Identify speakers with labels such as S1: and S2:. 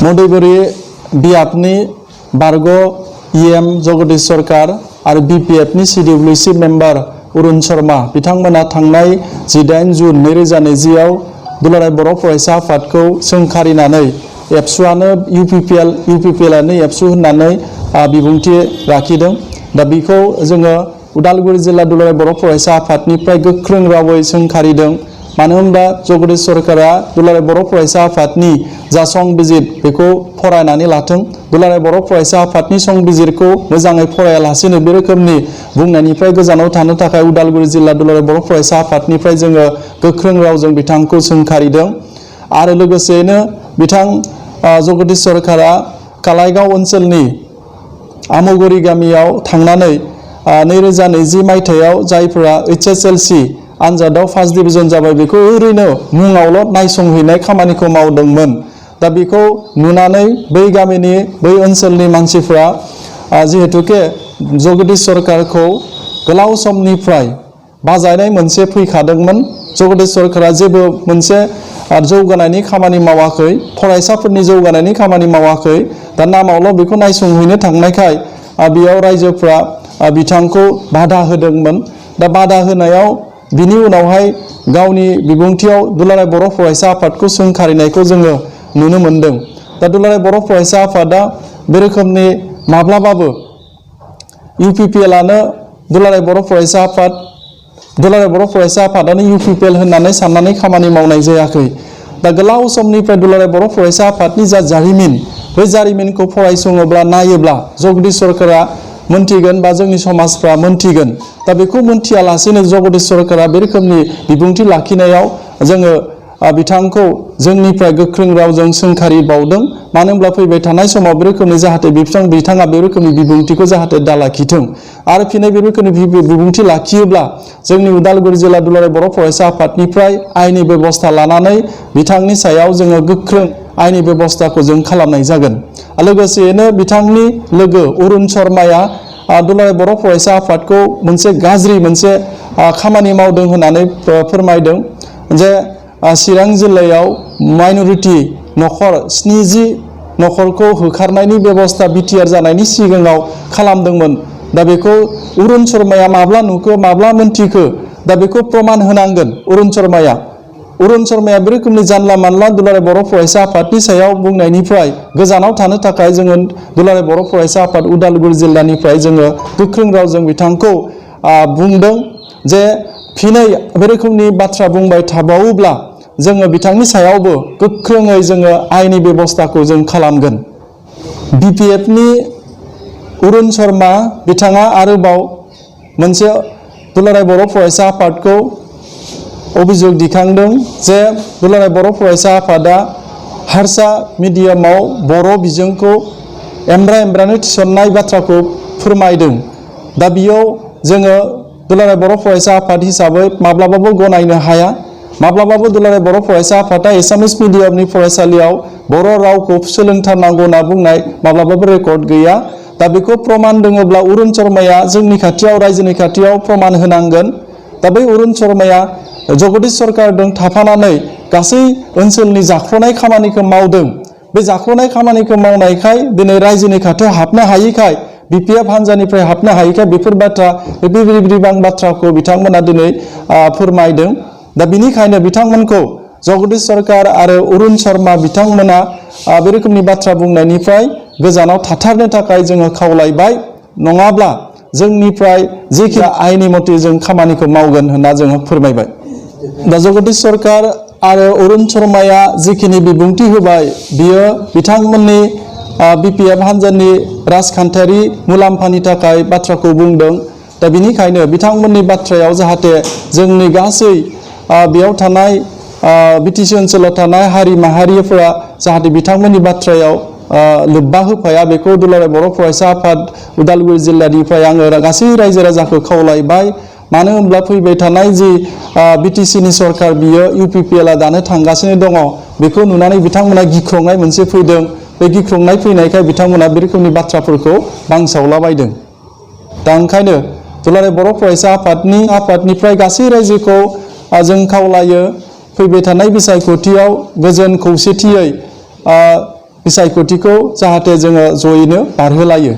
S1: मदयगुरि बियाबनि बारग' EM जगदीश सरकार आरो BPF नि CWC मेम्बार अरुण शर्मा बिथांमोना थांनाय 18 जुन 2020 आव दुलाराय बर' फरायसा आफादखौ सोंखारिनानै एबसुआनो UPPL आनो एबसु होननानै बिबुंथि लाखिदों। दा बेखौ जोङो उदालगुरि जिल्ला दुलाराय बर' फरायसा आफादनिफ्राय गोख्रों रावै सोंखारिदों। मानो होनबा जगदीश सरकारा दुलाराय बर' फरायसा आफादनि जा संबिजिर बेखौ फरायनानै लाथों। दुलाराय बर' फरायसा आफादनि संबिजिरखौ मोजाङै फरायालासेनो बे रोखोमनि बुंनायनिफ्राय गोजानाव थानो थाखाय उदालगुरि जिल्ला दुलाराय बर' फरायसा आफादनिफ्राय जोङो गोख्रों रावजों बिथांखौ सोंखारिदों। आरो लोगोसेनो बिथां जगदीश सरकारा कालाइगाव ओनसोलनि आमुगुरि गामियाव थांनानै 2020 मायथाइयाव जायफोरा HSLC आनजादाव फार्स्ट डिभिजन जाबाय बेखौ ओरैनो मुङावल' नायसंहैनाय खामानिखौ मावदोंमोन। दा बेखौ नुनानै बै गामिनि बै ओनसोलनि मानसिफ्रा जिहेतुके जगदीश सरकारखौ गोलाव समनिफ्राय बाजायनाय मोनसे फैखादोंमोन। जगदीश सरकारा जेबो मोनसे जौगानायनि खामानि मावाखै, फरायसाफोरनि जौगानायनि खामानि मावाखै। दा नामावल' बेखौ नायसंहैनो थांनायखाय बेयाव रायजोफ्रा बिथांखौ बाधा होदोंमोन। दा बाधा होनायाव बिनि उनावहाय गावनि बिबुंथियाव दुलाराय बर' फरायसा आफादखौ सोंखारिनायखौ जोङो नुनो मोनदों। दा दुलाराय बर' फरायसा आफादा बे रोखोमनि माब्लाबाबो UPPL आनो दुलाराय बर' फरायसा आफाद, दुलाराय बर' फरायसा आफादानो UPPL होननानै साननानै खामानि मावनाय जायाखै। दा गोलाव समनिफ्राय दुलाराय बर' फरायसा आफादनि जा जारिमिन, बे जारिमिनखौ फरायसङोब्ला नायोब्ला जगदीश सरकारा मोनथिगोन बा जोंनि समाजफ्रा मोनथिगोन। दा बेखौ मोनथियालासेनो जगदीश सरकारा बे रोखोमनि बिबुंथि लाखिनायाव जोङो बिथांखौ जोंनिफ्राय गोख्रों रावजों सोंखारिबावदों। मानो होनब्ला फैबाय थानाय समाव बे रोखोमनि जाहाथे बिथाङा बे रोखोमनि बिबुंथिखौ जाहाथे दालाखिथों। आरो फिनै बे रोखोमनि बिबुंथि लाखियोब्ला जोंनि उदालगुरि जिल्ला दुलाराय बर' फरायसा आफादनिफ्राय आयेननि बेबस्था लानानै बिथांनि सायाव जोङो गोख्रों आयेननि बेबस्थाखौ जों खालामनाय जागोन। लोगोसेयैनो बिथांनि लोगो अरुण शर्माया दुलाराय बर' फरायसा आफादखौ मोनसे गाज्रि मोनसे खामानि मावदों होननानै फोरमायदों जे चिरां जिल्लायाव माइनरिटि नखर 70 नखरखौ होखारनायनि बेबस्था बिटिआर जानायनि सिगाङाव खालामदोंमोन। दा बेखौ अरुण शर्माया माब्ला नुखो, माब्ला मोनथिखो, दा बेखौ प्रमाण होनांगोन अरुण शर्माया बे रोखोमनि जानला मानला दुलाराय बर' फरायसा आफादनि सायाव बुंनायनिफ्राय गोजानाव थानो थाखाय जोङो दुलाराय बर' फरायसा आफाद उदालगुरि जिल्लानिफ्राय जोङो गोख्रों रावजों बिथांखौ बुंदों जे फिनै बे रोखोमनि बाथ्रा बुंबाय थाबावोब्ला जोङो बिथांनि सायावबो गोख्रोङै जोङो आयेननि बेबस्थाखौ जों खालामगोन। BPF नि अरुण शर्मा बिथाङा आरोबाव मोनसे दुलाराय बर' फरायसा आफादखौ अभियोग दिखांदों जे दुलाराय बर' फरायसा आफादा हारसा मिडियामाव बर' बिजोंखौ एमब्रानो थिसननाय बाथ्राखौ फोरमायदों। दा बेयाव जोङो दुलाराय बर' फरायसा आफाद हिसाबै माब्लाबाबो गनायनो हाया। माब्लाबाबो दुलाराय बर' फरायसा आफादा एसामिस मिडियामनि फरायसालियाव बर' रावखौ सोलोंथारनांगौ होनना बुंनाय माब्लाबाबो रेकर्ड गैया। दा बेखौ प्रमाण दङब्ला अरुण शर्माया जोंनि खाथियाव, रायजोनि खाथियाव प्रमाण होनांगोन। दा बै अरुण शर्माया जगदीश सरकारजों थाफानानै गासै ओनसोलनि जाख्ल'नाय खामानिखौ मावदों। बे जाख्ल'नाय खामानिखौ मावनायखाय दिनै रायजोनि खाथियाव हाबनो हायैखाय, BPF हान्जानिफ्राय हाबनो हायैखाय बेफोर बाथ्राखौ बिथांमोना दिनै फोरमायदों। दा बिनिखायनो बिथांमोनखौ जगदीश सरकार आरो अरुण शर्मा बिथांमोना बे रोखोमनि बाथ्रा बुंनायनिफ्राय गोजानाव थाथारनो थाखाय जोङो खावलायबाय। नङाब्ला जोंनिफ्राय जेखि आयेननि मथे जों खामानिखौ मावगोन होनना जोङो फोरमायबाय। दा जगदीश सरकार आरो अरुण शर्माया जिखिनि बिबुंथि होबाय बियो बिथांमोननि BPF हान्जानि राजखान्थियारि मुलाम्फानि थाखाय बाथ्राखौ बुंदों। दा बिनिखायनो बिथांमोननि बाथ्रायाव जाहाथे जोंनि गासै बेयाव थानाय BTC ओनसोलाव थानाय हारि माहारिफोरा जाहाथे बिथांमोननि बाथ्रायाव लोब्बा होफाया, बेखौ दुलाराय बर' फरायसा आफाद उदालगुरि जिल्लानिफ्राय आङो गासै रायजो राजाखौ खावलायबाय। मानो होनब्ला फैबाय थानाय जि BTC नि सरकार बियो UPPL आ दानो थांगासिनो दङ। बेखौ नुनानै बिथांमोना गिख्रंनाय मोनसे फैदों। बे गिख्रंनाय फैनायखाय बिथांमोना बे रोखोमनि बाथ्राफोरखौ बांसावलाबायदों। दा ओंखायनो दुलाराय बर' फरायसा आफादनिफ्राय गासै रायजोखौ जों खावलायो फैबाय थानाय बिसायख'थियाव गोजोन खौसेथियै बिसायख'थिखौ जाहाथे जोङो जयैनो बारहोलायो।